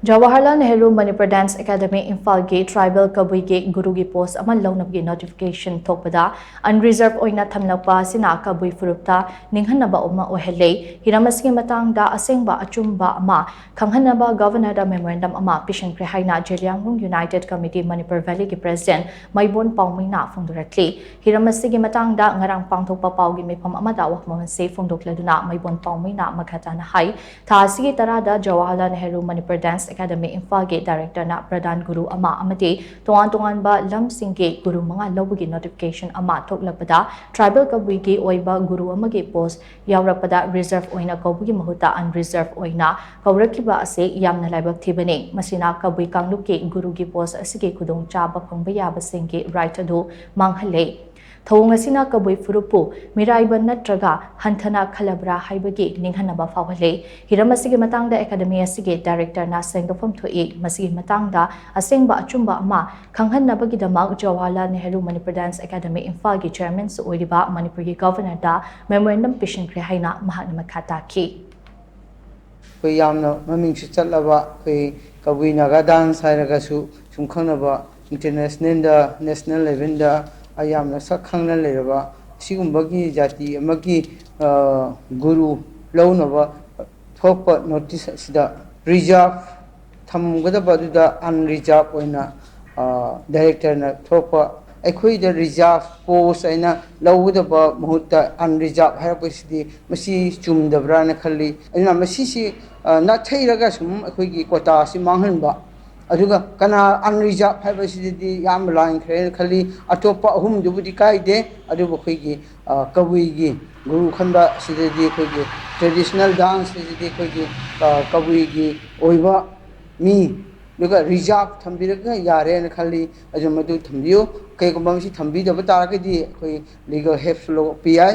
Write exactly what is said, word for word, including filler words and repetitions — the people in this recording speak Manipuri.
Jawaharlal Nehru Manipur Dance Academy ꯏꯝꯐꯥꯜꯒꯤ ꯇ꯭ꯔꯥꯏꯕꯦꯜ ꯀꯕꯨꯏꯒꯤ ꯒꯨꯔꯨꯒꯤ ꯄꯣꯁ ꯑꯃ ꯂꯧꯅꯕꯒꯤ ꯅꯣꯇꯤꯐꯤꯀꯦꯁꯟ ꯊꯣꯛꯄꯗ ꯑꯟꯔꯤꯖꯔꯚ ꯑꯣꯏꯅ ꯊꯝꯂꯛꯄ ꯑꯁꯤꯅ ꯀꯕꯨꯏ ꯐꯨꯔꯨꯞꯇ ꯅꯤꯡꯍꯟꯅꯕ ꯑꯃ ꯑꯣꯏꯍꯜꯂꯦ꯫ ꯍꯤꯔꯝ ꯑꯁꯤꯒꯤ ꯃꯇꯥꯡꯗ ꯑꯁꯦꯡꯕ ꯑꯆꯨꯝꯕ ꯑꯃ ꯈꯪꯍꯟꯅꯕ ꯒꯕꯔꯅꯔꯗ ꯃꯦꯃꯣꯔꯦꯟꯗꯝ ꯑꯃ ꯄꯤꯁꯤꯟꯈ꯭ꯔꯦ ꯍꯥꯏꯅ Zeliangrong United committee Manipur ꯚꯦꯂꯤꯒꯤ president ꯃꯩꯕꯣꯟ ꯄꯥꯎꯃꯩꯅ ꯐꯣꯡꯗꯣꯔꯛꯂꯤ꯫ ꯍꯤꯔꯝ ꯑꯁꯤꯒꯤ ꯃꯇꯥꯡꯗ ꯉꯔꯥꯡ ꯄꯥꯡꯊꯣꯛꯄ ꯄꯥꯎꯒꯤ ꯃꯤꯐꯝ ꯑꯃꯗ ꯋꯥꯐꯝ ꯑꯁꯤ ꯐꯣꯡꯗꯣꯛꯂꯗꯨꯅ ꯃꯩꯕꯣꯟ ꯄꯥꯎꯃꯩꯅ ꯃꯈꯥ ꯇꯥꯅ ꯍꯥꯏ, ꯊꯥ ꯑꯁꯤꯒꯤ ꯇꯔꯥꯗ ꯖꯋꯥꯍꯔꯂꯥꯜ ꯅꯦꯍꯔꯨ ꯃꯅꯤꯄꯨꯔ ꯗꯥꯟꯁ ꯑꯦꯀꯥꯗꯃꯤ ꯏꯝꯐꯥꯜꯒꯤ ꯗꯥꯏꯔꯦꯛꯇꯔꯅ ꯄ꯭ꯔꯙꯥꯟ ꯒꯨꯔꯨ ꯑꯃ ꯑꯃꯗꯤ ꯇꯣꯉꯥꯟ ꯇꯣꯉꯥꯟꯕ ꯂꯝꯁꯤꯡꯒꯤ ꯒꯨꯔꯨ ꯃꯉꯥ ꯂꯧꯕꯒꯤ ꯅꯣꯇꯤꯐꯤꯀꯦꯁꯟ ꯑꯃ ꯊꯣꯛꯂꯛꯄꯗ ꯇ꯭ꯔꯥꯏꯕꯦꯜ ꯀꯕꯨꯏꯒꯤ ꯑꯣꯏꯕ ꯒꯨꯔꯨ ꯑꯃꯒꯤ ꯄꯣꯁ ꯌꯥꯎꯔꯛꯄꯗ ꯔꯤꯖꯔꯚ ꯑꯣꯏꯅ ꯀꯧꯕꯒꯤ ꯃꯍꯨꯠꯇ ꯑꯟꯔꯤꯖꯔꯚ ꯑꯣꯏꯅ ꯀꯧꯔꯛꯈꯤꯕ ꯑꯁꯤ ꯌꯥꯝꯅ ꯂꯥꯏꯕꯛ ꯊꯤꯕꯅꯤ꯫ ꯃꯁꯤꯅ ꯀꯕꯨꯏ ꯀꯥꯡꯂꯨꯞꯀꯤ ꯒꯨꯔꯨꯒꯤ ꯄꯣꯁ ꯑꯁꯤꯒꯤ ꯈꯨꯗꯣꯡꯆꯥꯕ ꯐꯪꯕ ꯌꯥꯕꯁꯤꯡꯒꯤ ꯔꯥꯏꯠ ꯑꯗꯨ ꯃꯥꯡꯍꯜꯂꯦ꯫ ꯊꯧꯑꯣꯡ ꯑꯁꯤꯅ ꯀꯕꯨꯏ ꯐꯨꯔꯨꯞꯄꯨ ꯃꯤꯔꯥꯏꯕ ꯅꯠꯇ꯭ꯔꯒ ꯍꯟꯊꯅ ꯈꯜꯂꯕ꯭ꯔꯥ ꯍꯥꯏꯕꯒꯤ ꯅꯤꯡꯍꯟꯅꯕ ꯐꯥꯎꯍꯜꯂꯤ꯫ ꯍꯤꯔꯝ ꯑꯁꯤꯒꯤ ꯃꯇꯥꯡꯗ ꯑꯦꯀꯥꯗꯃꯤ ꯑꯁꯤꯒꯤ ꯗꯥꯏꯔꯦꯛꯇꯔꯅ ꯁꯦꯡꯗꯣꯛꯐꯝ ꯊꯣꯛꯏ꯫ ꯃꯁꯤꯒꯤ ꯃꯇꯥꯡꯗ ꯑꯁꯦꯡꯕ ꯑꯆꯨꯝꯕ ꯑꯃ ꯈꯪꯍꯟꯅꯕꯒꯤꯗꯃꯛ ꯖꯋꯥꯍꯔꯂꯥꯜ ꯅꯦꯍꯔꯨ ꯃꯅꯤꯄꯨꯔ ꯗꯥꯟꯁ ꯑꯦꯀꯥꯗꯃꯤ ꯏꯝꯐꯥꯜꯒꯤ ꯆꯦꯌꯔꯃꯦꯟꯁꯨ ꯑꯣꯏꯔꯤꯕ ꯃꯅꯤꯄꯨꯔꯒꯤ ꯒꯕꯔꯅꯔꯗ ꯃꯦꯃꯣꯔꯦꯟꯗꯝ ꯄꯤꯁꯤꯟꯈ꯭ꯔꯦ ꯍꯥꯏꯅ ꯃꯍꯥꯛꯅ ꯃꯈꯥ ꯇꯥꯈꯤ꯫ ꯑꯩꯈꯣꯏ ꯌꯥꯝꯅ ꯃꯃꯤꯡꯁꯨ ꯆꯠꯂꯕ ꯑꯩꯈꯣꯏ ꯀꯕꯨꯏ ꯅꯥꯒꯥ ꯗꯥꯟꯁ ꯍꯥꯏꯔꯒꯁꯨ ꯁꯨꯝ ꯈꯪꯅꯕ, ꯏꯟꯇꯔꯅꯦꯁꯅꯦꯜꯗ, ꯅꯦꯁꯅꯦꯜ ꯂꯦꯚꯦꯜꯗ ꯌꯥꯝꯅ ꯁꯛ ꯈꯪꯅ ꯂꯩꯔꯕ ꯁꯤꯒꯨꯝꯕꯒꯤ ꯖꯥꯇꯤ ꯑꯃꯒꯤ ꯒꯨꯔꯨ ꯂꯧꯅꯕ ꯊꯣꯛꯄ ꯅꯣꯇꯤꯁ ꯑꯁꯤꯗ ꯔꯤꯖꯥꯔꯚ ꯊꯝꯒꯗꯕ ꯑꯗꯨꯗ ꯑꯟꯔꯤꯖꯥꯔꯚ ꯑꯣꯏꯅ ꯗꯥꯏꯔꯦꯛꯇꯔꯅ ꯊꯣꯛꯄ, ꯑꯩꯈꯣꯏꯗ ꯔꯤꯖꯥꯔꯚ ꯄꯣꯁ ꯍꯥꯏꯅ ꯂꯧꯒꯗꯕ ꯃꯍꯨꯠꯇ ꯑꯟꯔꯤꯖꯥꯔꯚ ꯍꯥꯏꯔꯛꯄꯁꯤꯗꯤ ꯃꯁꯤ ꯆꯨꯝꯗꯕ꯭ꯔꯥꯅ ꯈꯜꯂꯤ꯫ ꯑꯗꯨꯅ ꯃꯁꯤꯁꯤ ꯅꯥꯊꯩꯔꯒ ꯁꯨꯝ ꯑꯩꯈꯣꯏꯒꯤ ꯀꯣꯇꯥꯁꯤ ꯃꯥꯡꯍꯟꯕ, ꯑꯗꯨꯒ ꯀꯅꯥ ꯑꯟꯔꯤꯖꯥꯔꯚ ꯍꯥꯏꯕꯁꯤꯗꯗꯤ ꯌꯥꯝꯅ ꯂꯥꯟꯈ꯭ꯔꯦꯅ ꯈꯜꯂꯤ꯫ ꯑꯇꯣꯞꯄ ꯑꯍꯨꯝꯗꯨꯕꯨꯗꯤ ꯀꯥꯏꯗꯦ, ꯑꯗꯨꯕꯨ ꯑꯩꯈꯣꯏꯒꯤ ꯀꯕꯨꯏꯒꯤ ꯒꯨꯔꯨ ꯈꯟꯕ ꯑꯁꯤꯗꯗꯤ ꯑꯩꯈꯣꯏꯒꯤ ꯇ꯭ꯔꯦꯗꯤꯁꯅꯦꯜ ꯗꯥꯟꯁ ꯍꯥꯏꯁꯤꯗꯤ ꯑꯩꯈꯣꯏꯒꯤ ꯀꯕꯨꯏꯒꯤ ꯑꯣꯏꯕ ꯃꯤ, ꯑꯗꯨꯒ ꯔꯤꯖꯥꯔꯚ ꯊꯝꯕꯤꯔꯒ ꯌꯥꯔꯦꯅ ꯈꯜꯂꯤ꯫ ꯑꯗꯨ ꯃꯗꯨ ꯊꯝꯕꯤꯌꯨ꯫ ꯀꯩꯒꯨꯝꯕ ꯃꯁꯤ ꯊꯝꯕꯤꯗꯕ ꯇꯥꯔꯒꯗꯤ ꯑꯩꯈꯣꯏ ꯂꯤꯒꯦꯜ ꯍꯦꯜꯞꯁꯨ ꯂꯧꯔꯛꯄ ꯌꯥꯏ꯫